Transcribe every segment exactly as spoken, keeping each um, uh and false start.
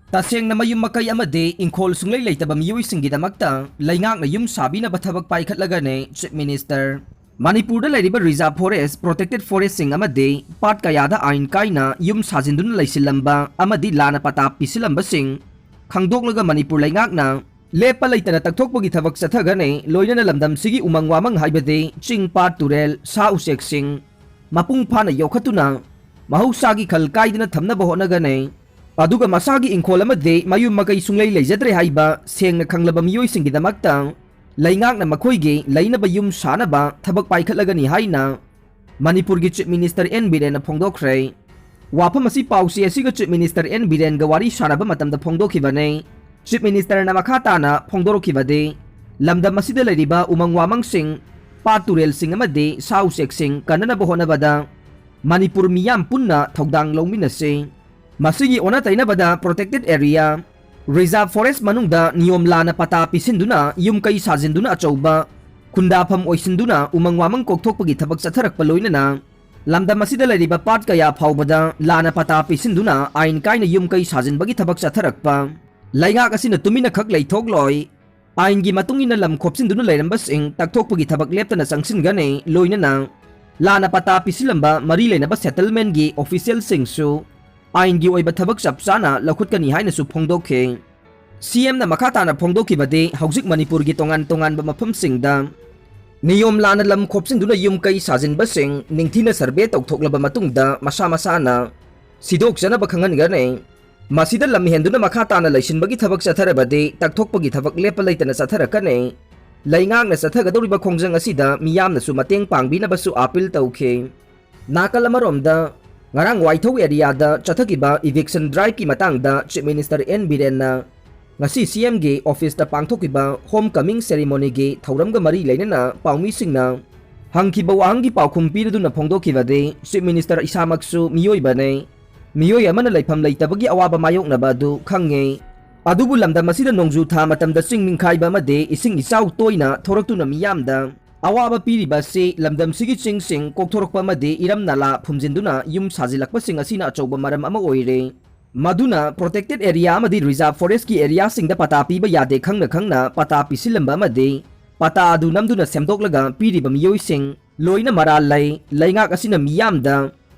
ꯇꯁꯦꯡꯅ ꯃꯌꯨꯝ ꯃꯀꯩ ꯑꯃꯗꯤ ꯏꯪꯈꯣꯜ ꯁꯨꯡꯂꯩ ꯂꯩꯇꯕ ꯃꯤꯑꯣꯏꯁꯤꯡꯒꯤꯗꯃꯛꯇ ꯂꯩꯉꯥꯛꯅ ꯌꯨꯝ ꯁꯥꯕꯤꯅꯕ ꯊꯕꯛ ꯄꯥꯏꯈꯠꯂꯒꯅꯤ Chief Minister꯫ ꯃꯅꯤꯄꯨꯔꯗ ꯂꯩꯔꯤꯕ reserve forest, protected forest ꯁꯤꯡ ꯑꯃꯗꯤ ꯄꯥꯠ ꯀꯌꯥꯗ ꯑꯥꯏꯟ ꯀꯥꯏꯅ ꯌꯨꯝ ꯁꯥꯖꯤꯟꯗꯨꯅ ꯂꯩꯁꯤꯜꯂꯝꯕ ꯑꯃꯗꯤ ꯂꯥꯟꯅ ꯄꯇꯥ ꯄꯤꯁꯤꯜꯂꯝꯕꯁꯤꯡ ꯈꯪꯗꯣꯛꯂꯒ ꯃꯅꯤꯄꯨꯔ ꯂꯩꯉꯥꯛꯅ ꯂꯦꯞꯄ ꯂꯩꯇꯅ ꯇꯛꯊꯣꯛꯄꯒꯤ ꯊꯕꯛ ꯆꯠꯊꯒꯅꯤ, ꯂꯣꯏꯅꯅ ꯂꯝꯗꯝꯁꯤꯒꯤ ꯎꯃꯪ ꯋꯥꯃꯪ ꯍꯥꯏꯕꯗꯤ ꯆꯤꯡ, ꯄꯥꯠ, ꯇꯨꯔꯦꯜ, ꯁꯥ ꯎꯆꯦꯛꯁꯤꯡ ꯃꯄꯨꯡ ꯐꯥꯅ ꯌꯣꯛꯈꯠꯇꯨꯅ ꯃꯍꯧꯁꯥꯒꯤ ꯈꯜ ꯀꯥꯏꯗꯅ ꯊꯝꯅꯕ ꯍꯣꯠꯅꯒꯅꯤ꯫ ꯑꯗꯨꯒ ꯃꯁꯥꯒꯤ ꯏꯪꯈꯣꯜ ꯑꯃꯗꯤ ꯃꯌꯨꯝ ꯃꯀꯩ ꯁꯨꯡꯂꯩ ꯂꯩꯖꯗ꯭ꯔꯦ ꯍꯥꯏꯕ ꯁꯦꯡꯅ ꯈꯪꯂꯕ ꯃꯤꯑꯣꯏꯁꯤꯡꯒꯤꯗꯃꯛꯇ ꯂꯩꯉꯥꯛꯅ ꯃꯈꯣꯏꯒꯤ ꯂꯩꯅꯕ ꯌꯨꯝ ꯁꯥꯅꯕ ꯊꯕꯛ ꯄꯥꯏꯈꯠꯂꯒꯅꯤ ꯍꯥꯏꯅ ꯃꯅꯤꯄꯨꯔꯒꯤ Chief Minister ꯑꯦꯟ ꯕꯤꯔꯦꯟꯅ ꯐꯣꯡꯗꯣꯛꯈ꯭ꯔꯦ꯫ ꯋꯥꯐꯝ ꯑꯁꯤ ꯄꯥꯎꯆꯦ ꯑꯁꯤꯒ Chief Minister ꯑꯦꯟ ꯕꯤꯔꯦꯟꯒ ꯋꯥꯔꯤ ꯁꯥꯅꯕ ꯃꯇꯝꯗ ꯐꯣꯡꯗꯣꯛꯈꯤꯕꯅꯤ꯫ Chief Minister ꯅ ꯃꯈꯥ ꯇꯥꯅ ꯐꯣꯡꯗꯣꯔꯛꯈꯤꯕꯗꯤ, ꯂꯝꯗꯝ ꯑꯁꯤꯗ ꯂꯩꯔꯤꯕ ꯎꯃꯪ ꯋꯥꯃꯪꯁꯤꯡ, ꯄꯥꯠ ꯇꯨꯔꯦꯜꯁꯤꯡ ꯑꯃꯗꯤ ꯁꯥ ꯎꯆꯦꯛꯁꯤꯡ ꯀꯟꯅꯅꯕ ꯍꯣꯠꯅꯕꯗ ꯃꯅꯤꯄꯨꯔ ꯃꯤꯌꯥꯝ ꯄꯨꯟꯅ ꯊꯧꯗꯥꯡ ꯂꯧꯃꯤꯟꯅꯁꯤ꯫ ꯃꯁꯤꯒꯤ ꯑꯣꯟꯅ ꯇꯩꯅꯕꯗ protected area, reserve forest ꯃꯅꯨꯡꯗ ꯅꯤꯌꯣꯝ ꯂꯥꯟꯅ ꯄꯇꯥ ꯄꯤꯁꯤꯟꯗꯨꯅ ꯌꯨꯝ ꯀꯩ ꯁꯥꯖꯤꯟꯗꯨꯅ ꯑꯆꯧꯕ ꯈꯨꯟꯗꯥꯐꯝ ꯑꯣꯏꯁꯤꯟꯗꯨꯅ ꯎꯃꯪ ꯋꯥꯃꯪ ꯀꯣꯛꯊꯣꯛꯄꯒꯤ ꯊꯕꯛ ꯆꯠꯊꯔꯛꯄ ꯂꯣꯏꯅꯅ ꯂꯝꯗꯝ ꯑꯁꯤꯗ ꯂꯩꯔꯤꯕ ꯄꯥꯠ ꯀꯌꯥ ꯐꯥꯎꯕꯗ ꯂꯥꯟꯅ ꯄꯇꯥ ꯄꯤꯁꯤꯟꯗꯨꯅ ꯑꯥꯏꯟ ꯀꯥꯏꯅ ꯌꯨꯝ ꯀꯩ ꯁꯥꯖꯤꯟꯕꯒꯤ ꯊꯕꯛ ꯆꯠꯊꯔꯛꯄ ꯂꯩꯉꯥꯛ ꯑꯁꯤꯅ ꯇꯨꯃꯤꯟꯅ ꯈꯛ ꯂꯩꯊꯣꯛꯂꯣꯏ꯫ ꯑꯥꯏꯟꯒꯤ ꯃꯇꯨꯡ ꯏꯟꯅ ꯂꯝ ꯈꯣꯞꯆꯤꯟꯗꯨꯅ ꯂꯩꯔꯝꯕꯁꯤꯡ ꯇꯛꯊꯣꯛꯄꯒꯤ ꯊꯕꯛ ꯂꯦꯞꯇꯅ ꯆꯪꯁꯤꯟꯒꯅꯤ, ꯂꯣꯏꯅꯅ ꯂꯥꯟꯅ ꯄꯇꯥ ꯄꯤꯁꯤꯜꯂꯝꯕ ꯃꯔꯤ ꯂꯩꯅꯕ settlement ꯀꯤ official ꯁꯤꯡꯁꯨ ꯑꯥꯏꯟꯒꯤ ꯑꯣꯏꯕ ꯊꯕꯛ ꯆꯞ ꯆꯥꯅ ꯂꯧꯈꯠꯀꯅꯤ ꯍꯥꯏꯅꯁꯨ ꯐꯣꯡꯗꯣꯛꯈꯤ꯫ ꯁꯤ ꯑꯦꯝꯅ ꯃꯈꯥ ꯇꯥꯅ ꯐꯣꯡꯗꯣꯛꯈꯤꯕꯗꯤ, ꯍꯧꯖꯤꯛ ꯃꯅꯤꯄꯨꯔꯒꯤ ꯇꯣꯉꯥꯟ ꯇꯣꯉꯥꯟꯕ ꯃꯐꯝꯁꯤꯡꯗ ꯅꯤꯌꯣꯝ ꯂꯥꯟꯅ ꯂꯝ ꯈꯣꯞꯆꯤꯟꯗꯨꯅ ꯌꯨꯝ ꯀꯩ ꯁꯥꯖꯤꯟꯕꯁꯤꯡ ꯅꯤꯡꯊꯤꯅ survey ꯇꯧꯊꯣꯛꯂꯕ ꯃꯇꯨꯡꯗ ꯃꯁꯥ ꯃꯁꯥꯅ ꯁꯤꯗꯣꯛꯆꯅꯕ ꯈꯪꯍꯟꯒꯅꯤ꯫ ꯃꯁꯤꯗ ꯂꯝ ꯍꯦꯟꯗꯨꯅ ꯃꯈꯥ ꯇꯥꯅ ꯂꯩꯁꯤꯟꯕꯒꯤ ꯊꯕꯛ ꯆꯠꯊꯔꯕꯗꯤ ꯇꯛꯊꯣꯛꯄꯒꯤ ꯊꯕꯛ ꯂꯦꯞꯄ ꯂꯩꯇꯅ ꯆꯠꯊꯔꯛꯀꯅꯤ꯫ ꯂꯩꯉꯥꯛꯅ ꯆꯠꯊꯒꯗꯧꯔꯤꯕ ꯈꯣꯡꯖꯪ ꯑꯁꯤꯗ ꯃꯤꯌꯥꯝꯅꯁꯨ ꯃꯇꯦꯡ ꯄꯥꯡꯕꯤꯅꯕꯁꯨ appeal ꯇꯧꯈꯤ꯫ ꯅꯥꯀꯜ ꯑꯃꯔꯣꯝꯗ, ꯉꯔꯥꯡ ꯋꯥꯏꯊꯧ area ꯗ ꯆꯠꯊꯈꯤꯕ eviction drive ꯀꯤ ꯃꯇꯥꯡꯗ Chief Minister ꯑꯦꯟ ꯕꯤꯔꯦꯟꯅ ꯉꯁꯤ ꯁꯤ ꯑꯦꯝ ꯒꯤ office ꯇ ꯄꯥꯡꯊꯣꯛꯈꯤꯕ home coming ceremony ꯒꯤ ꯊꯧꯔꯝꯒ ꯃꯔꯤ ꯂꯩꯅꯅ ꯄꯥꯎꯃꯤꯁꯤꯡꯅ ꯍꯪꯈꯤꯕ ꯋꯥꯍꯪꯒꯤ ꯄꯥꯎꯈꯨꯝ ꯄꯤꯔꯗꯨꯅ ꯐꯣꯡꯗꯣꯛꯈꯤꯕꯗꯤ, Chief Minister ꯏꯁꯥꯃꯛꯁꯨ ꯃꯤꯑꯣꯏꯕꯅꯤ, ꯃꯤꯑꯣꯏ ꯑꯃꯅ ꯂꯩꯐꯝ ꯂꯩꯇꯕꯒꯤ ꯑꯋꯥꯕ ꯃꯥꯌꯣꯛꯅꯕ ꯑꯗꯨ ꯈꯪꯉꯤ꯫ ꯑꯗꯨꯕꯨ ꯂꯝꯗꯝ ꯑꯁꯤꯗ ꯅꯣꯡꯖꯨ ꯊꯥ ꯃꯇꯝꯗ ꯆꯤꯡ ꯅꯤꯡꯈꯥꯏꯕ ꯑꯃꯗꯤ ꯏꯁꯤꯡ ꯏꯆꯥꯎ ꯇꯣꯏꯅ ꯊꯣꯔꯛꯇꯨꯅ ꯃꯤꯌꯥꯝꯗ ꯑꯋꯥꯕ ꯄꯤꯔꯤꯕ ꯑꯁꯤ ꯂꯝꯗꯝꯁꯤꯒꯤ ꯆꯤꯡꯁꯤꯡ ꯀꯣꯛꯊꯣꯔꯛꯄ ꯑꯃꯗꯤ ꯏꯔꯝ ꯅꯂꯥ ꯐꯨꯝꯖꯤꯟꯗꯨꯅ ꯌꯨꯝ ꯁꯥꯖꯤꯜꯂꯛꯄꯁꯤꯡ ꯑꯁꯤꯅ ꯑꯆꯧꯕ ꯃꯔꯝ ꯑꯃ ꯑꯣꯏꯔꯦ꯫ ꯃꯗꯨꯅ protected area ꯑꯃꯗꯤ reserve forestꯀꯤ areaꯁꯤꯡꯗ ꯄꯇꯥ ꯄꯤꯕ ꯌꯥꯗꯦ ꯈꯪꯅ ꯈꯪꯅ ꯄꯇꯥ ꯄꯤꯁꯤꯜꯂꯝꯕ ꯑꯃꯗꯤ ꯄꯇꯥ ꯑꯗꯨ ꯅꯝꯗꯨꯅ ꯁꯦꯝꯗꯣꯛꯂꯒ ꯄꯤꯔꯤꯕ ꯃꯤꯑꯣꯏꯁꯤꯡ ꯂꯣꯏꯅ ꯃꯔꯥꯜ ꯂꯩ꯫ ꯂꯩꯉꯥꯛ ꯑꯁꯤꯅ ꯃꯤꯌꯥꯝꯗ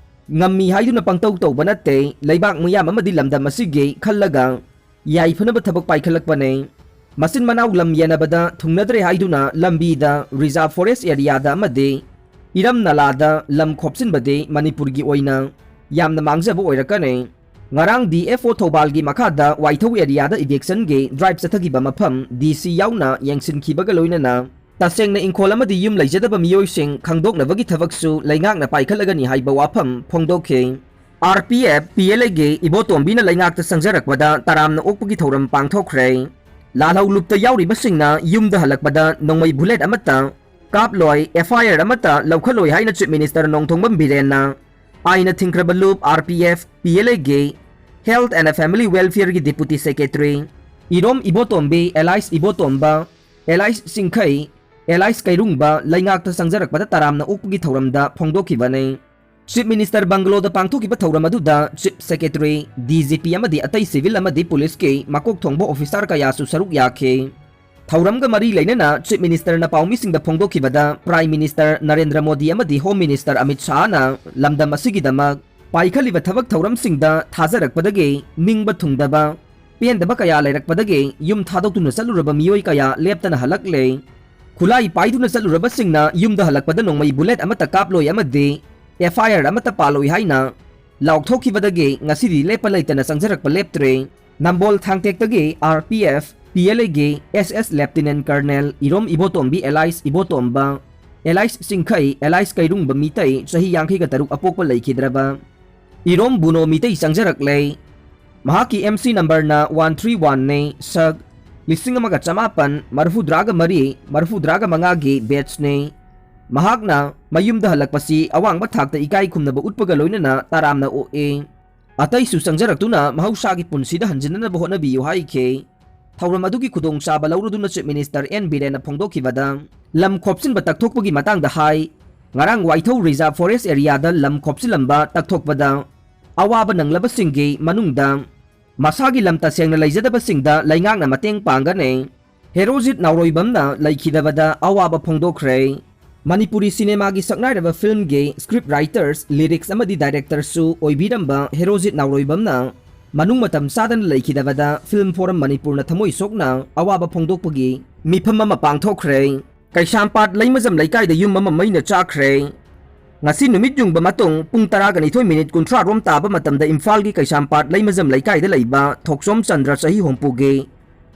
ꯉꯝꯃꯤ ꯍꯥꯏꯗꯨꯅ ꯄꯪꯇꯧ ꯇꯧꯕ ꯅꯠꯇꯦ꯫ ꯂꯩꯕꯥꯛ ꯃꯤꯌꯥꯝ ꯑꯃꯗꯤ ꯂꯝꯗꯝ ꯑꯁꯤꯒꯤ ꯈꯜꯂꯒ ꯌꯥꯏꯐꯅꯕ ꯊꯕꯛ ꯄꯥꯏꯈꯠꯂꯛꯄꯅꯦ꯫ ꯃꯆꯤꯟ ꯃꯅꯥꯎ ꯂꯝ ꯌꯦꯟꯅꯕꯗ ꯊꯨꯡꯅꯗ꯭ꯔꯦ ꯍꯥꯏꯗꯨꯅ ꯂꯝꯕꯤꯗ, reserve forest areaꯗ ꯑꯃꯗꯤ ꯏꯔꯝ ꯅꯂꯥꯗ ꯂꯝ ꯈꯣꯞꯆꯤꯟꯕꯗꯤ ꯃꯅꯤꯄꯨꯔꯒꯤ ꯑꯣꯏꯅ ꯌꯥꯝꯅ ꯃꯥꯡꯖꯕ ꯑꯣꯏꯔꯛꯀꯅꯤ꯫ ꯉꯔꯥꯡ D F O ꯊꯧꯕꯥꯜꯒꯤ ꯃꯈꯥꯗ ꯋꯥꯏꯊꯧ areaꯗ evictionꯒꯤ drive ꯆꯠꯊꯈꯤꯕ ꯃꯐꯝ D C ꯌꯥꯎꯅ ꯌꯦꯡꯁꯤꯟꯈꯤꯕꯒ ꯂꯣꯏꯅꯅ ꯇꯁꯦꯡꯅ ꯏꯪꯈꯣꯜ ꯑꯃꯗꯤ ꯌꯨꯝ ꯂꯩꯖꯗꯕ ꯃꯤꯑꯣꯏꯁꯤꯡ ꯈꯪꯗꯣꯛꯅꯕꯒꯤ ꯊꯕꯛꯁꯨ ꯂꯩꯉꯥꯛꯅ ꯄꯥꯏꯈꯠꯂꯒꯅꯤ ꯍꯥꯏꯕ ꯋꯥꯐꯝ ꯐꯣꯡꯗꯣꯛꯈꯤ꯫ R P F P L Aꯒꯤ ꯏꯕꯣꯇꯣꯝꯕꯤꯅ ꯂꯩꯉꯥꯛꯇ ꯆꯪꯖꯔꯛꯄꯗ ꯇꯔꯥꯝꯅ ꯑꯣꯛꯄꯒꯤ ꯊꯧꯔꯝ ꯄꯥꯡꯊꯣꯛꯈ꯭ꯔꯦ꯫ ꯂꯥꯜꯍꯧ ꯂꯨꯞꯇ ꯌꯥꯎꯔꯤꯕꯁꯤꯡꯅ ꯌꯨꯝꯗ ꯍꯜꯂꯛꯄꯗ ꯅꯣꯡꯃꯩ bullet ꯑꯃꯠꯇ ꯀꯥꯞꯂꯣꯏ, F I R ꯑꯃꯠꯇ ꯂꯧꯈꯠꯂꯣꯏ ꯍꯥꯏꯅ Chief Minister ꯅꯣꯡꯊꯣꯝꯕꯝ ꯕꯤꯔꯦꯟꯅ ꯑꯥꯏꯟꯅ ꯊꯤꯡꯈ꯭ꯔꯕ ꯂꯨꯞ R P F P L Aꯒꯤ Health and Family Welfareꯒꯤ Deputy Secretary Irom Ibotombi, alias ꯏꯕꯣꯇꯣꯝꯕ, alias ꯆꯤꯡꯈꯩ, alias ꯀꯩꯔꯨꯡꯕ ꯂꯩꯉꯥꯛꯇ ꯆꯪꯖꯔꯛꯄꯗ ꯇꯔꯥꯝꯅ ꯑꯣꯛꯄꯒꯤ ꯊꯧꯔꯝꯗ ꯐꯣꯡꯗꯣꯛꯈꯤꯕꯅꯤ꯫ Chief Minister bungalowꯗ ꯄꯥꯡꯊꯣꯛꯈꯤꯕ ꯊꯧꯔꯝ ꯑꯗꯨꯗ Chief Secretary, D G P ꯑꯃꯗꯤ ꯑꯇꯩ civil ꯑꯃꯗꯤ policeꯀꯤ ꯃꯀꯣꯛ ꯊꯣꯡꯕ officer ꯀꯌꯥꯁꯨ ꯁꯔꯨꯛ ꯌꯥꯈꯤ꯫ ꯊꯧꯔꯝꯒ ꯃꯔꯤ ꯂꯩꯅꯅ Chief Ministerꯅ ꯄꯥꯎꯃꯤꯁꯤꯡꯗ ꯐꯣꯡꯗꯣꯛꯈꯤꯕꯗ Prime Minister ꯅꯔꯦꯟꯗ꯭ꯔ ꯃꯣꯗꯤ ꯑꯃꯗꯤ Home Minister ꯑꯃꯤꯠ ꯁꯥꯍꯅ ꯂꯝꯗꯝ ꯑꯁꯤꯒꯤꯗꯃꯛ ꯄꯥꯏꯈꯠꯂꯤꯕ ꯊꯕꯛ ꯊꯧꯔꯝꯁꯤꯡꯗ ꯊꯥꯖꯔꯛꯄꯗꯒꯤ ꯅꯤꯡꯕ ꯊꯨꯡꯗꯕ, ꯄꯦꯟꯗꯕ ꯀꯌꯥ ꯂꯩꯔꯛꯄꯗꯒꯤ ꯌꯨꯝ ꯊꯥꯗꯣꯛꯇꯨꯅ ꯆꯠꯂꯨꯔꯕ ꯃꯤꯑꯣꯏ ꯀꯌꯥ ꯂꯦꯞꯇꯅ ꯍꯜꯂꯛꯂꯦ꯫ ꯈꯨꯠꯂꯥꯏ ꯄꯥꯏꯗꯨꯅ ꯆꯠꯂꯨꯔꯕꯁꯤꯡꯅ ꯌꯨꯝꯗ ꯍꯜꯂꯛꯄꯗ ꯅꯣꯡꯃꯩ bullet ꯑꯃꯠꯇ ꯀꯥꯞꯂꯣꯏ ꯑꯃꯗꯤ F I R ꯑꯃꯠꯇ ꯄꯥꯜꯂꯣꯏ ꯍꯥꯏꯅ ꯂꯥꯎꯊꯣꯛꯈꯤꯕꯗꯒꯤ ꯉꯁꯤꯗꯤ ꯂꯦꯞꯄ ꯂꯩꯇꯅ ꯆꯪꯖꯔꯛꯄ ꯂꯦꯞꯇ꯭ꯔꯦ꯫ ꯅꯝꯕꯣꯜ ꯊꯥꯡꯇꯦꯛꯇꯒꯤ R P F, P L Aꯒꯤ S S Lieutenant Colonel ꯏꯔꯣꯝ ꯏꯕꯣꯇꯣꯝꯕꯤ alias ꯏꯕꯣꯇꯣꯝꯕ, alias ꯆꯤꯡꯈꯩ, alias ꯀꯩꯔꯨꯡꯕ ꯃꯤꯇꯩ ꯆꯍꯤ ꯌꯥꯡꯈꯩꯒ ꯇꯔꯨꯛ ꯑꯄꯣꯛꯄ ꯂꯩꯈꯤꯗ꯭ꯔꯕ ꯏꯔꯣꯝ ꯕꯨꯅꯣ ꯃꯤꯇꯩ ꯆꯪꯖꯔꯛꯂꯦ꯫ ꯃꯍꯥꯛꯀꯤ M C numberꯅ one three oneꯅꯤ, ꯁꯛ ꯂꯤꯁꯤꯡ ꯑꯃꯒ ꯆꯃꯥꯄꯟ ꯃꯔꯐꯨꯇꯔꯥꯒ ꯃꯔꯤ, ꯃꯔꯐꯨꯇꯔꯥꯒ ꯃꯉꯥꯒꯤ batchꯅꯤ꯫ ꯃꯍꯥꯛꯅ ꯃꯌꯨꯝꯗ ꯍꯜꯂꯛꯄꯁꯤ ꯑꯋꯥꯡꯕ ꯊꯥꯛꯇ ꯏꯀꯥꯏ ꯈꯨꯝꯅꯕ ꯎꯠꯄꯒ ꯂꯣꯏꯅꯅ ꯇꯔꯥꯝꯅ ꯑꯣꯛꯏ꯫ ꯑꯇꯩꯁꯨ ꯆꯪꯖꯔꯛꯇꯨꯅ ꯃꯍꯧꯁꯥꯒꯤ ꯄꯨꯟꯁꯤꯗ ꯍꯟꯖꯤꯟꯅꯅꯕ ꯍꯣꯠꯅꯕꯤꯌꯨ ꯍꯥꯏꯈꯤ꯫ ꯊꯧꯔꯝ ꯑꯗꯨꯒꯤ ꯈꯨꯗꯣꯡꯆꯥꯕ ꯂꯧꯔꯗꯨꯅ Chief Minister N ꯕꯤꯔꯦꯟꯅ ꯐꯣꯡꯗꯣꯛꯈꯤꯕꯗ ꯂꯝ ꯈꯣꯞꯆꯤꯟꯕ ꯇꯛꯊꯣꯛꯄꯒꯤ ꯃꯇꯥꯡꯗ ꯍꯥꯏ, ꯉꯔꯥꯡ ꯋꯥꯏꯊꯧ Reserve Forest areaꯗ ꯂꯝ ꯈꯣꯞꯆꯤꯜꯂꯝꯕ ꯇꯛꯊꯣꯛꯄꯗ ꯑꯋꯥꯕ ꯅꯪꯂꯕꯁꯤꯡꯒꯤ ꯃꯅꯨꯡꯗ ꯃꯁꯥꯒꯤ ꯂꯝ ꯇꯁꯦꯡꯅ ꯂꯩꯖꯗꯕꯁꯤꯡꯗ ꯂꯩꯉꯥꯛꯅ ꯃꯇꯦꯡ ꯄꯥꯡꯒꯅꯤ꯫ ꯍꯦꯔꯣꯖꯤꯠ ꯅꯥꯎꯔꯣꯏꯕꯝꯅ ꯂꯩꯈꯤꯗꯕꯗ ꯑꯋꯥꯕ ꯐꯣꯡꯗꯣꯛꯈ꯭ꯔꯦ꯫ ꯃꯅꯤꯄꯨꯔꯤ ꯁꯤꯅꯦꯃꯥꯒꯤ ꯁꯛꯅꯥꯏꯔꯕ ꯐꯤꯜꯝꯒꯤ script writers, lyrics ꯑꯃꯗꯤ directorꯁꯨ ꯑꯣꯏꯕꯤꯔꯝꯕ ꯍꯦꯔꯣꯖꯤꯠ ꯅꯥꯎꯔꯣꯏꯕꯝꯅ ꯃꯅꯨꯡ ꯃꯇꯝ ꯆꯥꯗꯅ ꯂꯩꯈꯤꯗꯕꯗ Film Forum ꯃꯅꯤꯄꯨꯔꯅ ꯊꯃꯣꯏ ꯁꯣꯛꯅ ꯑꯋꯥꯕ ꯐꯣꯡꯗꯣꯛꯄꯒꯤ ꯃꯤꯐꯝ ꯑꯃ ꯄꯥꯡꯊꯣꯛꯈ꯭ꯔꯦ꯫ ꯀꯩꯁꯥꯝꯄꯥꯠ ꯂꯩꯃꯖꯝ ꯂꯩꯀꯥꯏꯗ ꯌꯨꯝ ꯑꯃ ꯃꯩꯅ ꯆꯥꯛꯈ꯭ꯔꯦ꯫ ꯉꯁꯤ ꯅꯨꯃꯤꯠ ꯌꯨꯡꯕ ꯃꯇꯨꯡ ꯄꯨꯡ ꯇꯔꯥꯒ ꯅꯤꯊꯣꯏ ꯃꯤꯅꯤꯠ ꯀꯨꯟꯊ꯭ꯔꯥ ꯔꯣꯝ ꯇꯥꯕ ꯃꯇꯝꯗ ꯏꯝꯐꯥꯜꯒꯤ ꯀꯩꯁꯥꯝꯄꯥꯠ ꯂꯩꯃꯖꯝ ꯂꯩꯀꯥꯏꯗ ꯂꯩꯕ ꯊꯣꯛꯆꯣꯝ ꯆꯟꯗ꯭ꯔ ꯆꯍꯤ ꯍꯨꯝꯐꯨꯒꯤ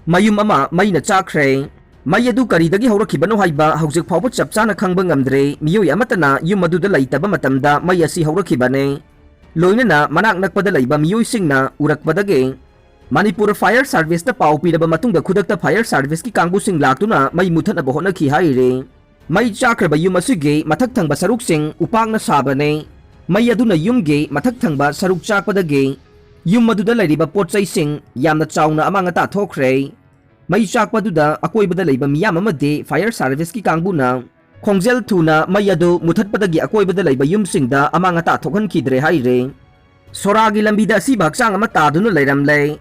ꯃꯌꯨꯝ ꯑꯃ ꯃꯩꯅ ꯆꯥꯛꯈ꯭ꯔꯦ꯫ ꯃꯩ ꯑꯗꯨ ꯀꯔꯤꯗꯒꯤ ꯍꯧꯔꯛꯈꯤꯕꯅꯣ ꯍꯥꯏꯕ ꯍꯧꯖꯤꯛ ꯐꯥꯎꯕ ꯆꯞ ꯆꯥꯅ ꯈꯪꯕ ꯉꯝꯗ꯭ꯔꯦ꯫ ꯃꯤꯑꯣꯏ ꯑꯃꯠꯇꯅ ꯌꯨꯝ ꯑꯗꯨꯗ ꯂꯩꯇꯕ ꯃꯇꯝꯗ ꯃꯩ ꯑꯁꯤ ꯍꯧꯔꯛꯈꯤꯕꯅꯦ꯫ ꯂꯣꯏꯅꯅ ꯃꯅꯥꯛ ꯅꯛꯄꯗ ꯂꯩꯕ ꯃꯤꯑꯣꯏꯁꯤꯡꯅ ꯎꯔꯛꯄꯗꯒꯤ ꯃꯅꯤꯄꯨꯔ Fire Serviceꯇ ꯄꯥꯎ ꯄꯤꯔꯕ ꯃꯇꯨꯡꯗ ꯈꯨꯗꯛꯇ Fire Serviceꯀꯤ ꯀꯥꯡꯕꯨꯁꯤꯡ ꯂꯥꯛꯇꯨꯅ ꯃꯩ ꯃꯨꯊꯠꯅꯕ ꯍꯣꯠꯅꯈꯤ ꯍꯥꯏꯔꯤ꯫ ꯃꯩ ꯆꯥꯛꯈ꯭ꯔꯕ ꯌꯨꯝ ꯑꯁꯤꯒꯤ ꯃꯊꯛ ꯊꯪꯕ ꯁꯔꯨꯛꯁꯤꯡ ꯎꯄꯥꯛꯅ ꯁꯥꯕꯅꯤ꯫ ꯃꯩ ꯑꯗꯨꯅ ꯌꯨꯝꯒꯤ ꯃꯊꯛ ꯊꯪꯕ ꯁꯔꯨꯛ ꯆꯥꯛꯄꯗꯒꯤ ꯌꯨꯝ ꯑꯗꯨꯗ ꯂꯩꯔꯤꯕ ꯄꯣꯠ ꯆꯩꯁꯤꯡ ꯌꯥꯝꯅ ꯆꯥꯎꯅ ꯑꯃꯥꯡ ꯑꯇꯥ ꯊꯣꯛꯈ꯭ꯔꯦ꯫ ꯃꯩ ꯆꯥꯛꯄꯗꯨꯗ ꯑꯀꯣꯏꯕꯗ ꯂꯩꯕ ꯃꯤꯌꯥꯝ ꯑꯃꯗꯤ Fire Serviceꯀꯤ ꯀꯥꯡꯕꯨꯅ ꯈꯣꯡꯖꯦꯜ ꯊꯨꯅ ꯃꯩ ꯑꯗꯨ ꯃꯨꯊꯠꯄꯗꯒꯤ ꯑꯀꯣꯏꯕꯗ ꯂꯩꯕ ꯌꯨꯝꯁꯤꯡꯗ ꯑꯃꯥꯡ ꯑꯇꯥ ꯊꯣꯛꯍꯟꯈꯤꯗ꯭ꯔꯦ ꯍꯥꯏꯔꯤ꯫ ꯁꯣꯔꯥꯒꯤ ꯂꯝꯕꯤꯗ ꯑꯁꯤꯕ ꯍꯛꯆꯥꯡ ꯑꯃ ꯇꯥꯗꯨꯅ ꯂꯩꯔꯝꯂꯦ꯫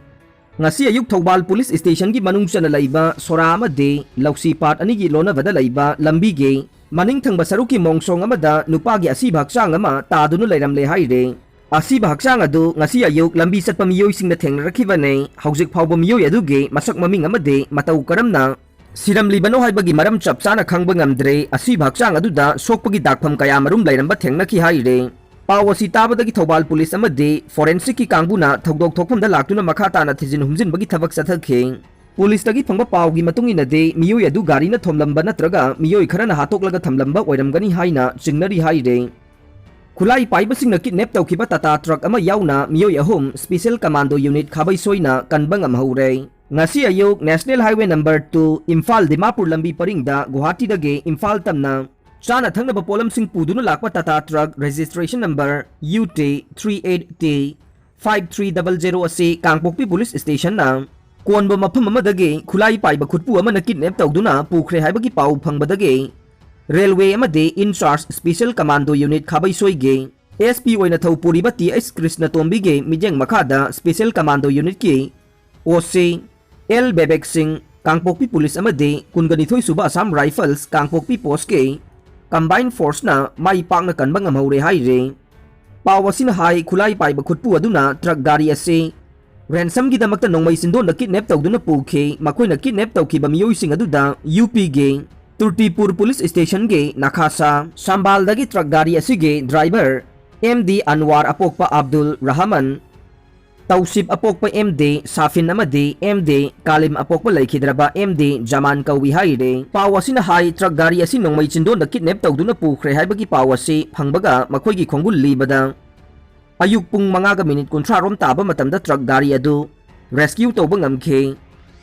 ꯉꯁꯤ ꯑꯌꯨꯛ ꯊꯧꯕꯥꯜ ꯄꯨꯂꯤꯁ ꯁ꯭ꯇꯦꯁꯟꯒꯤ ꯃꯅꯨꯡ ꯆꯟꯅ ꯂꯩꯕ ꯁꯣꯔꯥ ꯑꯃꯗꯤ ꯂꯧꯁꯤ ꯄꯥꯠ ꯑꯅꯤꯒꯤ ꯂꯣꯟꯅꯕꯗ ꯂꯩꯕ ꯂꯝꯕꯤꯒꯤ ꯃꯅꯤꯡ ꯊꯪꯕ ꯁꯔꯨꯛꯀꯤ ꯃꯣꯡꯁꯣꯡ ꯑꯃꯗ ꯅꯨꯄꯥꯒꯤ ꯑꯁꯤꯕ ꯍꯛꯆꯥꯡ ꯑꯃ ꯇꯥꯗꯨꯅ ꯂꯩꯔꯝꯂꯦ ꯍꯥꯏꯔꯤ꯫ ꯑꯁꯤꯕ ꯍꯛꯆꯥꯡ ꯑꯗꯨ ꯉꯁꯤ ꯑꯌꯨꯛ ꯂꯝꯕꯤ ꯆꯠꯄ ꯃꯤꯑꯣꯏꯁꯤꯡꯅ ꯊꯦꯡꯅꯔꯛꯈꯤꯕꯅꯤ꯫ ꯍꯧꯖꯤꯛ ꯐꯥꯎꯕ ꯃꯤꯑꯣꯏ ꯑꯗꯨꯒꯤ ꯃꯁꯛ ꯃꯃꯤꯡ ꯑꯃꯗꯤ ꯃꯇꯧ ꯀꯔꯝꯅ ꯁꯤꯔꯝꯂꯤꯕꯅꯣ ꯍꯥꯏꯕꯒꯤ ꯃꯔꯝ ꯆꯞ ꯆꯥꯅ ꯈꯪꯕ ꯉꯝꯗ꯭ꯔꯦ꯫ ꯑꯁꯤꯕ ꯍꯛꯆꯥꯡ ꯑꯗꯨꯗ ꯁꯣꯛꯄꯒꯤ ꯗꯥꯛꯐꯝ ꯀꯌꯥꯃꯔꯨꯝ ꯂꯩꯔꯝꯕ ꯊꯦꯡꯅꯈꯤ ꯍꯥꯏꯔꯤ꯫ ꯄꯥꯎ ꯑꯁꯤ ꯇꯥꯕꯗꯒꯤ ꯊꯧꯕꯥꯜ ꯄꯨꯂꯤꯁ ꯑꯃꯗꯤ Forensicꯀꯤ ꯀꯥꯡꯕꯨꯅ ꯊꯧꯗꯣꯛ ꯊꯣꯛꯐꯝꯗ ꯂꯥꯛꯇꯨꯅ ꯃꯈꯥ ꯇꯥꯅ ꯊꯤꯖꯤꯟ ꯍꯨꯝꯖꯤꯟꯕꯒꯤ ꯊꯕꯛ ꯆꯠꯊꯈꯤ꯫ ꯄꯨꯂꯤꯁꯇꯒꯤ ꯐꯪꯕ ꯄꯥꯎꯒꯤ ꯃꯇꯨꯡ ꯏꯟꯅꯗꯤ ꯃꯤꯑꯣꯏ ꯑꯗꯨ ꯒꯥꯔꯤꯅ ꯊꯣꯝꯂꯝꯕ ꯅꯠꯇ꯭ꯔꯒ ꯃꯤꯑꯣꯏ ꯈꯔꯅ ꯍꯥꯠꯇꯣꯛꯂꯒ ꯊꯝꯂꯝꯕ ꯑꯣꯏꯔꯝꯒꯅꯤ ꯍꯥꯏꯅ ꯆꯤꯡꯅꯔꯤ ꯍꯥꯏꯔꯤ꯫ ꯈꯨꯠꯂꯥꯏ ꯄꯥꯏꯕꯁꯤꯡꯅ kidnap ꯇꯧꯈꯤꯕ ꯇꯥꯇꯥ ꯇ꯭ꯔꯛ ꯑꯃ ꯌꯥꯎꯅ ꯃꯤꯑꯣꯏ ꯑꯍꯨꯝ Special Commando Unit ꯈꯥꯕꯩꯁꯣꯏꯅ ꯀꯟꯕ ꯉꯝꯍꯧꯔꯦ꯫ ꯉꯁꯤ ꯑꯌꯨꯛ National Highway number two Imphal Dimapur ꯂꯝꯕꯤ ꯄꯔꯤꯡꯗ ꯒꯨꯋꯥꯍꯥꯇꯤꯗꯒꯤ ꯏꯝꯐꯥꯜ ꯇꯝꯅ ꯆꯥꯅ ꯊꯛꯅꯕ ꯄꯣꯠꯂꯝꯁꯤꯡ ꯄꯨꯗꯨꯅ ꯂꯥꯛꯄ Tata truck registration number U T three eight T five three double zero ꯑꯁꯤ ꯀꯥꯡꯄꯣꯛꯄꯤ ꯄꯨꯂꯤꯁ ꯁ꯭ꯇꯦꯁꯟꯅ ꯀꯣꯟꯕ ꯃꯐꯝ ꯑꯃꯗꯒꯤ ꯈꯨꯠꯂꯥꯏ ꯄꯥꯏꯕ ꯈꯨꯠꯄꯨ ꯑꯃꯅ kidnap ꯇꯧꯗꯨꯅ ꯄꯨꯈ꯭ꯔꯦ ꯍꯥꯏꯕꯒꯤ ꯄꯥꯎ ꯐꯪꯕꯗꯒꯤ ꯔꯦꯜꯋꯦ ꯑꯃꯗꯤ in charge Special Commando Unit ꯈꯥꯕꯩꯁꯣꯏꯒꯤ S P ꯑꯣꯏꯅ ꯊꯧ ꯄꯨꯔꯤꯕ ꯇꯤ ꯑꯩꯆ ꯀ꯭ꯔꯤꯁꯅꯇꯣꯝꯕꯤꯒꯤ ꯃꯤꯠꯌꯦꯡ ꯃꯈꯥꯗ Special Commando Unitꯀꯤ ꯑꯣ ꯁꯤ ꯑꯦꯜ ꯕꯦꯕꯦꯛ ꯁꯤꯡ, ꯀꯥꯡꯄꯣꯛꯄꯤ ꯄꯨꯂꯤꯁ ꯑꯃꯗꯤ ꯀꯨꯟꯒ ꯅꯤꯊꯣꯏ ꯁꯨꯕ Assam Rifles ꯀꯥꯡꯄꯣꯛꯄꯤ Postꯀꯤ Combined Forceꯅ ꯃꯥꯏ ꯄꯥꯛꯅ ꯀꯟꯕ ꯉꯝꯍꯧꯔꯦ ꯍꯥꯏꯔꯦ꯫ ꯄꯥꯎ ꯑꯁꯤꯅ ꯍꯥꯏ, ꯈꯨꯠꯂꯥꯏ ꯄꯥꯏꯕ ꯈꯨꯠꯄꯨ ꯑꯗꯨꯅ ꯇ꯭ꯔꯛ ꯒꯥꯔꯤ ꯑꯁꯤ ꯔꯦꯟꯁꯝꯒꯤꯗꯃꯛꯇ ꯅꯣꯡꯃꯩ ꯆꯤꯟꯗꯣꯟꯗ ꯀꯤꯗꯅꯦꯞ ꯇꯧꯗꯨꯅ ꯄꯨꯈꯤ꯫ ꯃꯈꯣꯏꯅ ꯀꯤꯗꯅꯦꯞ ꯇꯧꯈꯤꯕ ꯃꯤꯑꯣꯏꯁꯤꯡ ꯑꯗꯨꯗ ꯌꯨ ꯄꯤꯒꯤ ꯇꯨꯔꯇꯤꯄꯨꯔ ꯄꯨꯂꯤꯁ ꯁ꯭ꯇꯦꯁꯟꯒꯤ ꯅꯥꯈꯥꯁꯥ ꯁꯝꯕꯥꯜꯗꯒꯤ ꯇ꯭ꯔꯛ ꯒꯥꯔꯤ ꯑꯁꯤꯒꯤ ꯗ꯭ꯔꯥꯏꯚꯔ ꯑꯦꯝ ꯗꯤ ꯑꯟꯋꯥꯔ ꯑꯄꯣꯛꯄ ꯑꯕꯗꯨꯜ ꯔꯍꯃꯟ, ꯇꯧꯁꯤꯞ ꯑꯄꯣꯛꯄ ꯑꯦꯝ ꯗꯤ ꯁꯥꯐꯤꯟ ꯑꯃꯗꯤ ꯑꯦꯝ ꯗꯤ ꯀꯥꯂꯤꯝ ꯑꯄꯣꯛꯄ ꯂꯩꯈꯤꯗ꯭ꯔꯕ ꯑꯦꯝ ꯗꯤ ꯖꯃꯥꯟ ꯀꯧꯏ ꯍꯥꯏꯔꯦ꯫ ꯄꯥꯎ ꯑꯁꯤꯅ ꯍꯥꯏ, ꯇ꯭ꯔꯛ ꯒꯥꯔꯤ ꯑꯁꯤ ꯅꯣꯡꯃꯩ ꯆꯤꯟꯗꯣꯟꯗ ꯀꯤꯗꯅꯦꯞ ꯇꯧꯗꯨꯅ ꯄꯨꯈ꯭ꯔꯦ ꯍꯥꯏꯕꯒꯤ ꯄꯥꯎ ꯑꯁꯤ ꯐꯪꯕꯒ ꯃꯈꯣꯏꯒꯤ ꯈꯣꯡꯒꯨꯜ ꯂꯤꯕꯗ ꯑꯌꯨꯛ ꯄꯨꯡ ꯃꯉꯥꯒ ꯃꯤꯅꯤꯠ ꯀꯨꯟꯊ꯭ꯔꯥ ꯔꯣꯝ ꯇꯥꯕ ꯃꯇꯝꯗ ꯇ꯭ꯔꯛ ꯒꯥꯔꯤ ꯑꯗꯨ ꯔꯦꯁꯀ꯭ꯌꯨ ꯇꯧꯕ ꯉꯝꯈꯤ꯫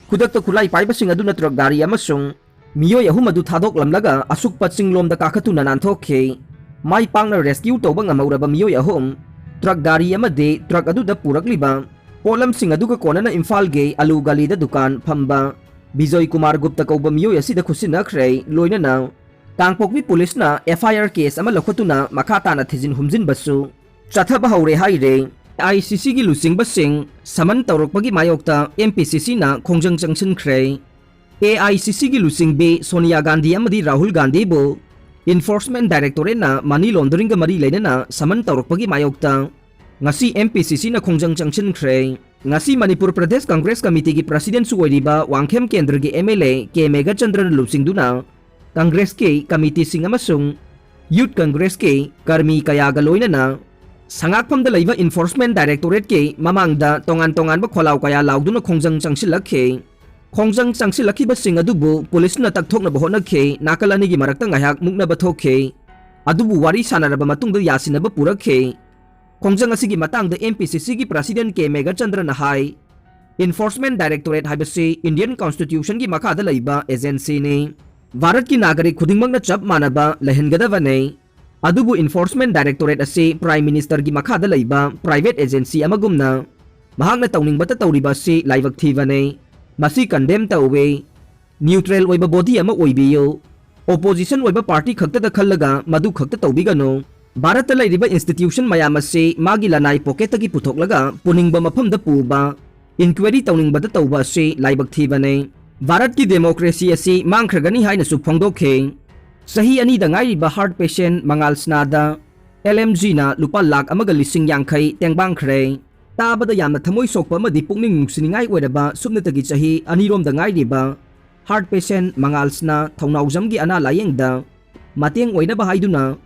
ꯈꯨꯗꯛꯇ ꯈꯨꯠꯂꯥꯏ ꯄꯥꯏꯕꯁꯤꯡ ꯑꯗꯨꯅ ꯇ꯭ꯔꯛ ꯒꯥꯔꯤ ꯑꯃꯁꯨꯡ ꯃꯤꯑꯣꯏ ꯑꯍꯨꯝ ꯑꯗꯨ ꯊꯥꯗꯣꯛꯂꯝꯂꯒ ꯑꯁꯨꯛꯄ ꯆꯤꯡꯂꯣꯝꯗ ꯀꯥꯈꯠꯇꯨꯅ ꯅꯥꯟꯊꯣꯛꯈꯤ꯫ ꯃꯥꯏ ꯄꯥꯛꯅ ꯔꯦꯁꯀ꯭ꯌꯨ ꯇꯧꯕ ꯉꯝꯍꯧꯔꯕ ꯃꯤꯑꯣꯏ ꯑꯍꯨꯝ ꯇ꯭ꯔꯛ ꯒꯥꯔꯤ ꯑꯃꯗꯤ ꯇ꯭ꯔꯛ ꯑꯗꯨꯗ ꯄꯨꯔꯛꯂꯤꯕ ꯄꯣꯠꯂꯝꯁꯤꯡ ꯑꯗꯨꯒ ꯀꯣꯟꯅꯅ ꯏꯝꯐꯥꯜꯒꯤ ꯑꯂꯨ ꯒꯂꯤꯗ ꯗꯨꯀꯥꯟ ꯐꯝꯕ ꯕꯤꯖꯣꯏ ꯀꯨꯃꯥꯔ ꯒꯨꯞꯇ ꯀꯧꯕ ꯃꯤꯑꯣꯏ ꯑꯁꯤꯗ ꯈꯨꯠꯁꯤꯟꯅꯈ꯭ꯔꯦ꯫ ꯂꯣꯏꯅꯅ ꯀꯥꯡꯄꯣꯛꯄꯤ ꯄꯨꯂꯤꯁꯅ ꯑꯦꯐ ꯑꯥꯏ ꯑꯥꯔ ꯀꯦꯁ ꯑꯃ ꯂꯧꯈꯠꯇꯨꯅ ꯃꯈꯥ ꯇꯥꯅ ꯊꯤꯖꯤꯟ ꯍꯨꯝꯖꯤꯟꯕꯁꯨ ꯆꯠꯊꯕ ꯍꯧꯔꯦ ꯍꯥꯏꯔꯦ꯫ ꯑꯥꯏ ꯁꯤ ꯁꯤꯒꯤ ꯂꯨꯆꯤꯡꯕꯁꯤꯡ ꯁꯃꯟ ꯇꯧꯔꯛꯄꯒꯤ ꯃꯥꯌꯣꯛꯇ ꯑꯦꯝ ꯄꯤ ꯁꯤ ꯁꯤꯅ ꯈꯣꯡꯖꯪ ꯆꯪꯁꯤꯟꯈ꯭ꯔꯦ꯫ ꯑꯦ ꯑꯥꯏ ꯁꯤ ꯁꯤꯒꯤ ꯂꯨꯆꯤꯡꯕꯤ ꯁꯣꯅꯤꯌꯥ ꯒꯥꯟꯙꯤ ꯑꯃꯗꯤ ꯔꯥꯍꯨꯜ ꯒꯥꯟꯙꯤꯕꯨ Enforcement Directorateꯅ money launderingꯒ ꯃꯔꯤ ꯂꯩꯅꯅ ꯁꯃꯟ ꯇꯧꯔꯛꯄꯒꯤ ꯃꯥꯌꯣꯛꯇ ꯉꯁꯤ ꯑꯦꯝ ꯄꯤ ꯁꯤ ꯁꯤꯅ ꯈꯣꯡꯖꯪ ꯆꯪꯁꯤꯟꯈ꯭ꯔꯦ꯫ ꯉꯁꯤ ꯃꯅꯤꯄꯨꯔ ꯄ꯭ꯔꯗꯦꯁ ꯀꯪꯒ꯭ꯔꯦꯁ ꯀꯃꯤꯇꯤꯒꯤ ꯄ꯭ꯔꯁꯤꯗꯦꯟꯠꯁꯨ ꯑꯣꯏꯔꯤꯕ ꯋꯥꯡꯈꯦꯝ ꯀꯦꯟꯗ꯭ꯔꯒꯤ ꯑꯦꯝ ꯑꯦꯜ ꯑꯦ ꯀꯦ ꯃꯦꯘꯆꯟꯗ꯭ꯔꯅ ꯂꯨꯆꯤꯡꯗꯨꯅ ꯀꯪꯒ꯭ꯔꯦꯁꯀꯤ ꯀꯃꯤꯇꯤꯁꯤꯡ ꯑꯃꯁꯨꯡ ꯌꯨꯊ ꯀꯪꯒ꯭ꯔꯦꯁꯀꯤ ꯀꯔꯃꯤ ꯀꯌꯥꯒ ꯂꯣꯏꯅꯅ ꯁꯉꯥꯛꯐꯝꯗ ꯂꯩꯕ Enforcement Directorateꯀꯤ ꯃꯃꯥꯡꯗ ꯇꯣꯉꯥꯟ ꯇꯣꯉꯥꯟꯕ ꯈꯣꯜꯂꯥꯎ ꯀꯌꯥ ꯂꯥꯎꯗꯨꯅ ꯈꯣꯡꯖꯪ ꯆꯪꯁꯤꯜꯂꯛꯈꯤ꯫ ꯈꯣꯡꯖꯪ ꯆꯪꯁꯤꯜꯂꯛꯈꯤꯕꯁꯤꯡ ꯑꯗꯨꯕꯨ ꯄꯨꯂꯤꯁꯅ ꯇꯛꯊꯣꯛꯅꯕ ꯍꯣꯠꯅꯈꯤ꯫ ꯅꯥꯀꯜ ꯑꯅꯤꯒꯤ ꯃꯔꯛꯇ ꯉꯥꯏꯍꯥꯛ ꯃꯨꯛꯅꯕ ꯊꯣꯛꯈꯤ꯫ ꯑꯗꯨꯕꯨ ꯋꯥꯔꯤ ꯁꯥꯟꯅꯔꯕ ꯃꯇꯨꯡꯗ ꯌꯥꯁꯤꯟꯅꯕ ꯄꯨꯔꯛꯈꯤ꯫ ꯈꯣꯡꯖꯪ ꯑꯁꯤꯒꯤ ꯃꯇꯥꯡꯗ ꯑꯦꯝ ꯄꯤ ꯁꯤ ꯁꯤꯒꯤ ꯄ꯭ꯔꯁꯤꯗꯦꯟꯠ ꯀꯦ ꯃꯦꯘꯆꯟꯗ꯭ꯔꯅ ꯍꯥꯏ, Enforcement Directorate ꯍꯥꯏꯕꯁꯤ Indian Constitutionꯒꯤ ꯃꯈꯥꯗ ꯂꯩꯕ agencyꯅꯤ꯫ ꯚꯥꯔꯠꯀꯤ ꯅꯥꯒꯔꯤꯛ ꯈꯨꯗꯤꯡꯃꯛꯅ ꯆꯞ ꯃꯥꯟꯅꯕ ꯂꯩꯍꯟꯒꯗꯕꯅꯤ꯫ ꯑꯗꯨꯕꯨ Enforcement Directorate ꯑꯁꯤ Prime Ministerꯒꯤ ꯃꯈꯥꯗ ꯂꯩꯕ private agency ꯑꯃꯒꯨꯝꯅ ꯃꯍꯥꯛꯅ ꯇꯧꯅꯤꯡꯕꯇ ꯇꯧꯔꯤꯕ ꯑꯁꯤ ꯂꯥꯏꯕꯛ ꯊꯤꯕꯅꯤ꯫ ꯃꯁꯤ condemn ꯇꯧꯏ꯫ Neutral ꯑꯣꯏꯕ body ꯑꯃ ꯑꯣꯏꯕꯤꯌꯨ꯫ Opposition ꯑꯣꯏꯕ party ꯈꯛꯇꯗ ꯈꯜꯂꯒ ꯃꯗꯨ ꯈꯛꯇ ꯇꯧꯕꯤꯒꯅꯨ꯫ ꯚꯥꯔꯠꯇ ꯂꯩꯔꯤꯕ institution ꯃꯌꯥꯝ ꯑꯁꯤ ꯃꯥꯒꯤ ꯂꯅꯥꯏ pocketꯇꯒꯤ ꯄꯨꯊꯣꯛꯂꯒ ꯄꯨꯅꯤꯡꯕ ꯃꯐꯝꯗ ꯄꯨꯕ, inquiry ꯇꯧꯅꯤꯡꯕꯗ ꯇꯧꯕ ꯑꯁꯤ ꯂꯥꯏꯕꯛ ꯊꯤꯕꯅꯤ꯫ ꯚꯥꯔꯠꯀꯤ democracy ꯑꯁꯤ ꯃꯥꯡꯈ꯭ꯔꯒꯅꯤ ꯍꯥꯏꯅꯁꯨ ꯐꯣꯡꯗꯣꯛꯈꯤ꯫ ꯆꯍꯤ ꯑꯅꯤꯗ ꯉꯥꯏꯔꯤꯕ heart patient ꯃꯉꯥꯜꯁꯅꯥꯗ LMGꯅ ꯂꯨꯄꯥ ꯂꯥꯈ ꯑꯃꯒ ꯂꯤꯁꯤꯡ ꯌꯥꯡꯈꯩ ꯇꯦꯡꯕꯥꯡꯈ꯭ꯔꯦ꯫ ꯇꯥꯕꯗ ꯌꯥꯝꯅ ꯊꯃꯣꯏ ꯁꯣꯛꯄ ꯑꯃꯗꯤ ꯄꯨꯛꯅꯤꯡ ꯅꯨꯡꯁꯤꯅꯤꯡꯉꯥꯏ ꯑꯣꯏꯔꯕ ꯁꯨꯞꯅꯇꯒꯤ ꯆꯍꯤ ꯑꯅꯤꯔꯣꯝꯗ ꯉꯥꯏꯔꯤꯕ heart patient ꯃꯉꯥꯜꯁꯅꯥ ꯊꯧꯅꯥꯎꯖꯝꯒꯤ ꯑꯅꯥ ꯂꯥꯌꯦꯡꯗ ꯃꯇꯦꯡ ꯑꯣꯏꯅꯕ ꯍꯥꯏꯗꯨꯅ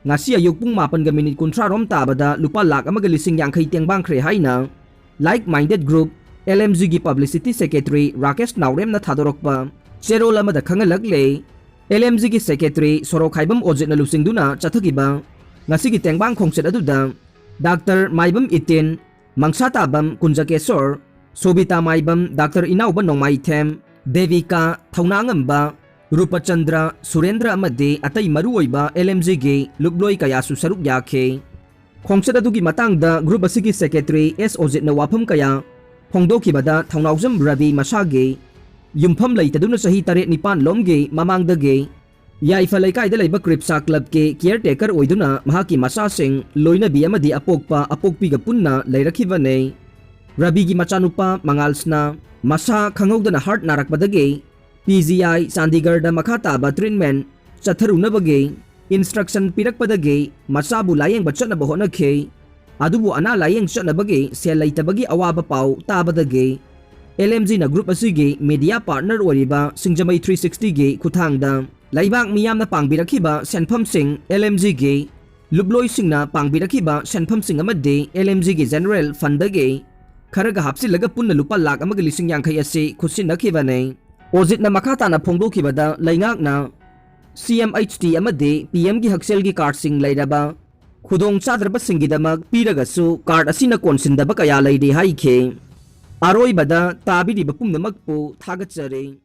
ꯉꯁꯤ ꯑꯌꯨꯛ ꯄꯨꯡ ꯃꯥꯄꯟꯒ ꯃꯤꯅꯤꯠ ꯀꯨꯟꯊ꯭ꯔꯥ ꯔꯣꯝ ꯇꯥꯕꯗ ꯂꯨꯄꯥ ꯂꯥꯈ ꯑꯃꯒ ꯂꯤꯁꯤꯡ ꯌꯥꯡꯈꯩ ꯇꯦꯡꯕꯥꯡꯈ꯭ꯔꯦ ꯍꯥꯏꯅ Like Minded Group, LMGꯒꯤ publicity secretary Rakesh ꯅꯥꯎꯔꯦꯝꯅ ꯊꯥꯗꯣꯔꯛꯄ ꯆꯦꯔꯣꯜ ꯑꯃꯗ ꯈꯪꯍꯜꯂꯛꯂꯦ꯫ LMGꯒꯤ secretary ꯁꯣꯔꯣꯛꯈꯥꯏꯕꯝ ꯑꯣꯖꯤꯠꯅ ꯂꯨꯆꯤꯡꯗꯨꯅ ꯆꯠꯊꯈꯤꯕ ꯉꯁꯤꯒꯤ ꯇꯦꯡꯕꯥꯡ ꯈꯣꯡꯆꯠ ꯑꯗꯨꯗ ꯗꯥꯛꯇꯔ ꯃꯥꯏꯕꯝ ꯏꯇꯤꯟ, ꯃꯪꯁꯥꯇꯥꯕꯝ ꯀꯨꯟꯖꯀꯦꯁꯣꯔ, ꯁꯣꯕꯤꯇꯥ ꯃꯥꯏꯕꯝ, ꯗꯥꯛꯇꯔ ꯏꯅꯥꯎꯕ ꯅꯣꯡꯃꯥꯏꯊꯦꯝ, ꯗꯦꯕꯤꯀꯥ, ꯊꯧꯅꯥꯉꯝꯕ, ꯔꯨꯄꯆꯟꯗ꯭ꯔ, ꯁꯨꯔꯦꯟꯗ꯭ꯔ ꯑꯃꯗꯤ ꯑꯇꯩ ꯃꯔꯨꯑꯣꯏꯕ LMGꯒꯤ ꯂꯨꯞꯂꯣꯏ ꯀꯌꯥꯁꯨ ꯁꯔꯨꯛ ꯌꯥꯈꯤ꯫ ꯈꯣꯡꯆꯠ ꯑꯗꯨꯒꯤ ꯃꯇꯥꯡꯗ group ꯑꯁꯤꯒꯤ secretary ꯑꯦꯁ ꯑꯣꯖꯤꯠꯅ ꯋꯥꯐꯝ ꯀꯌꯥ ꯐꯣꯡꯗꯣꯛꯈꯤꯕꯗ, ꯊꯧꯅꯥꯎꯖꯝ ꯔꯕꯤ ꯃꯁꯥꯒꯤ ꯌꯨꯝꯐꯝ ꯂꯩꯇꯗꯨꯅ ꯆꯍꯤ ꯇꯔꯦꯠ ꯅꯤꯄꯥꯟ ꯂꯣꯝꯒꯤ ꯃꯃꯥꯡꯗꯒꯤ ꯌꯥꯏꯐ ꯂꯩꯀꯥꯏꯗ ꯂꯩꯕ ꯀ꯭ꯔꯤꯞꯁꯥ clubꯀꯤ caretaker ꯑꯣꯏꯗꯨꯅ ꯃꯍꯥꯛꯀꯤ ꯃꯆꯥꯁꯤꯡ, ꯂꯣꯏꯅꯕꯤ ꯑꯃꯗꯤ ꯑꯄꯣꯛꯄ ꯑꯄꯣꯛꯄꯤꯒ ꯄꯨꯟꯅ ꯂꯩꯔꯛꯈꯤꯕꯅꯤ꯫ ꯔꯕꯤꯒꯤ ꯃꯆꯥꯅꯨꯄꯥ ꯃꯉꯥꯜꯁꯅ ꯃꯁꯥ ꯈꯪꯍꯧꯗꯅ heart ꯅꯥꯔꯛꯄꯗꯒꯤ PGI ꯆꯥꯟꯗꯤꯒꯔꯗ ꯃꯈꯥ ꯇꯥꯕ treatment ꯆꯠꯊꯔꯨꯅꯕꯒꯤ instruction ꯄꯤꯔꯛꯄꯗꯒꯤ ꯃꯆꯥꯕꯨ ꯂꯥꯌꯦꯡꯕ ꯆꯠꯅꯕ ꯍꯣꯠꯅꯈꯤ꯫ ꯑꯗꯨꯕꯨ ꯑꯅꯥ ꯂꯥꯌꯦꯡ ꯆꯠꯅꯕꯒꯤ ꯁꯦꯜ ꯂꯩꯇꯕꯒꯤ ꯑꯋꯥꯕ ꯄꯥꯎ ꯇꯥꯕꯗꯒꯤ LMGꯅ group ꯑꯁꯤꯒꯤ media partner ꯑꯣꯏꯔꯤꯕ ꯁꯤꯡꯖꯃꯩ three sixtyꯒꯤ ꯈꯨꯠꯊꯥꯡꯗ ꯂꯩꯕꯥꯛ ꯃꯤꯌꯥꯝꯅ ꯄꯥꯡꯕꯤꯔꯛꯈꯤꯕ ꯁꯦꯟꯐꯝꯁꯤꯡ, LMGꯒꯤ ꯂꯨꯞꯂꯣꯏꯁꯤꯡꯅ ꯄꯥꯡꯕꯤꯔꯛꯈꯤꯕ ꯁꯦꯟꯐꯝꯁꯤꯡ ꯑꯃꯗꯤ LMGꯒꯤ general fundꯗꯒꯤ ꯈꯔꯒ ꯍꯥꯞꯆꯤꯜꯂꯒ ꯄꯨꯟꯅ ꯂꯨꯄꯥ ꯂꯥꯈ ꯑꯃꯒ ꯂꯤꯁꯤꯡ ꯌꯥꯡꯈꯩ ꯑꯁꯤ ꯈꯨꯠꯁꯤꯟꯅꯈꯤꯕꯅꯤ꯫ ꯑꯣꯖꯤꯠꯅ ꯃꯈꯥ ꯇꯥꯅ ꯐꯣꯡꯗꯣꯛꯈꯤꯕꯗ, ꯂꯩꯉꯥꯛꯅ CMHT ꯑꯃꯗꯤ PMꯒꯤ ꯍꯛꯁꯦꯜꯒꯤ cardꯁꯤꯡ ꯂꯩꯔꯕ ꯈꯨꯗꯣꯡ ꯆꯥꯗ꯭ꯔꯕꯁꯤꯡꯒꯤꯗꯃꯛ ꯄꯤꯔꯒꯁꯨ card ꯑꯁꯤꯅ ꯀꯣꯟꯁꯤꯟꯗꯕ ꯀꯌꯥ ꯂꯩꯔꯤ ꯍꯥꯏꯈꯤ꯫ ꯑꯔꯣꯏꯕꯗ ꯇꯥꯕꯤꯔꯤꯕ ꯄꯨꯝꯅꯃꯛꯄꯨ ꯊꯥꯒꯠꯆꯔꯤ꯫